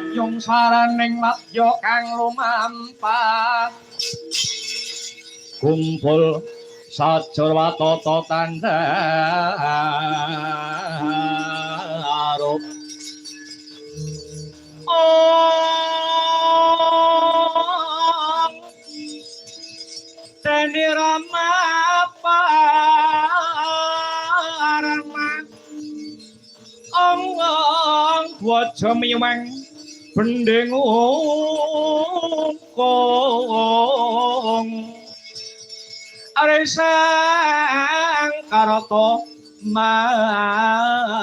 Yung saraning madya kang lumampah kumpul sajarwatata tandharup. Om Dene Rama Parama Ong ong dwaja miweng bending ungkung aresang karata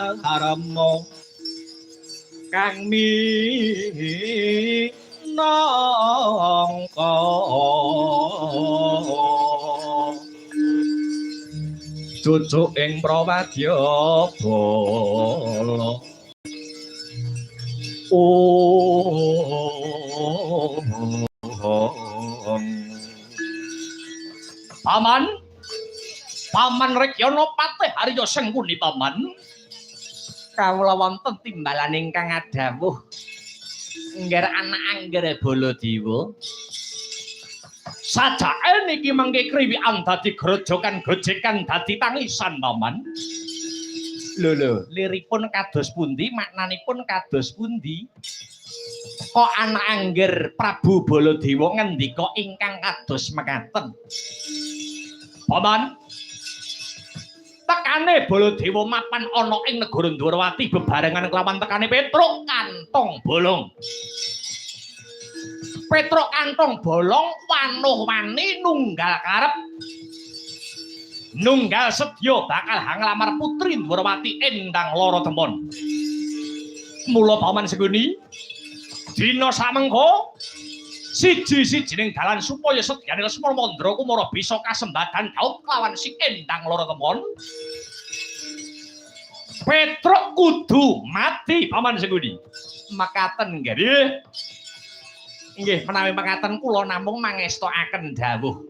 maramo kang minangka cucuk ing prawadya bala. Paman, Paman Rekyana Patih Arya Sengkuni Paman. Kawula wonten timbalan ingkang adhawuh ngger anak angger Baladewa. Sajake niki mangke kriwikan dadi grojokan gojekan dadi tangisan Paman. Lho lho, liripun kados pundi, maknanipun kados pundi? Kok anak angger Prabu Baladewa ngendika ingkang kados mekaten? Paman, tekane Baladewa mapan ana ing negara Ndwarawati bebarengan kelawan tekane Petruk Kantong Bolong. Petruk Kantong Bolong wanuh-wani nunggal karep, nunggal sedya bakal nglamar putri Ndwarawati Endang Lara Temon. Mula Paman Sengkuni, dina samengko siji-sijining dalan supaya sedyane Lesmana Mandra Kumara bisa kasembadan dhaup kelawan si Endang Lara Temon, Petruk kudu mati Paman Sengkuni. Mekaten nggih. Nggih, menawi mekaten kula namung mangestokaken dawuh.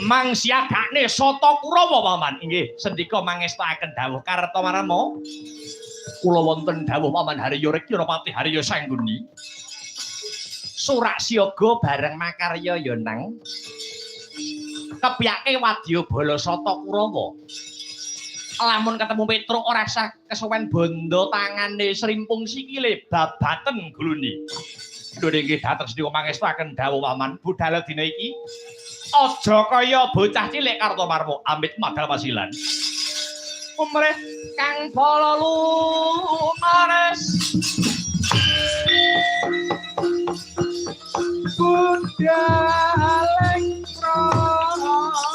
Mangsiagane Sata Kurawa Paman. Inggih, sendika mangestokaken dawuh Kartamarma. Kula wonten dawuh Paman Harya Rekyana Patih Harya Sangguni. Surak siaga bareng makarya ya nang kepyake wadya bala Sata Kurawa. Lamun ketemu Petruk ora sah kesuwen bondo tangane srimpung sikile babaten gulune. Lho nggih dateng sendika mangestokaken dawuh Paman, budal dina iki aja kaya bocah cilik Kartomarma amit madal pasilan. Umrih kang bala lumares budaleng prawadya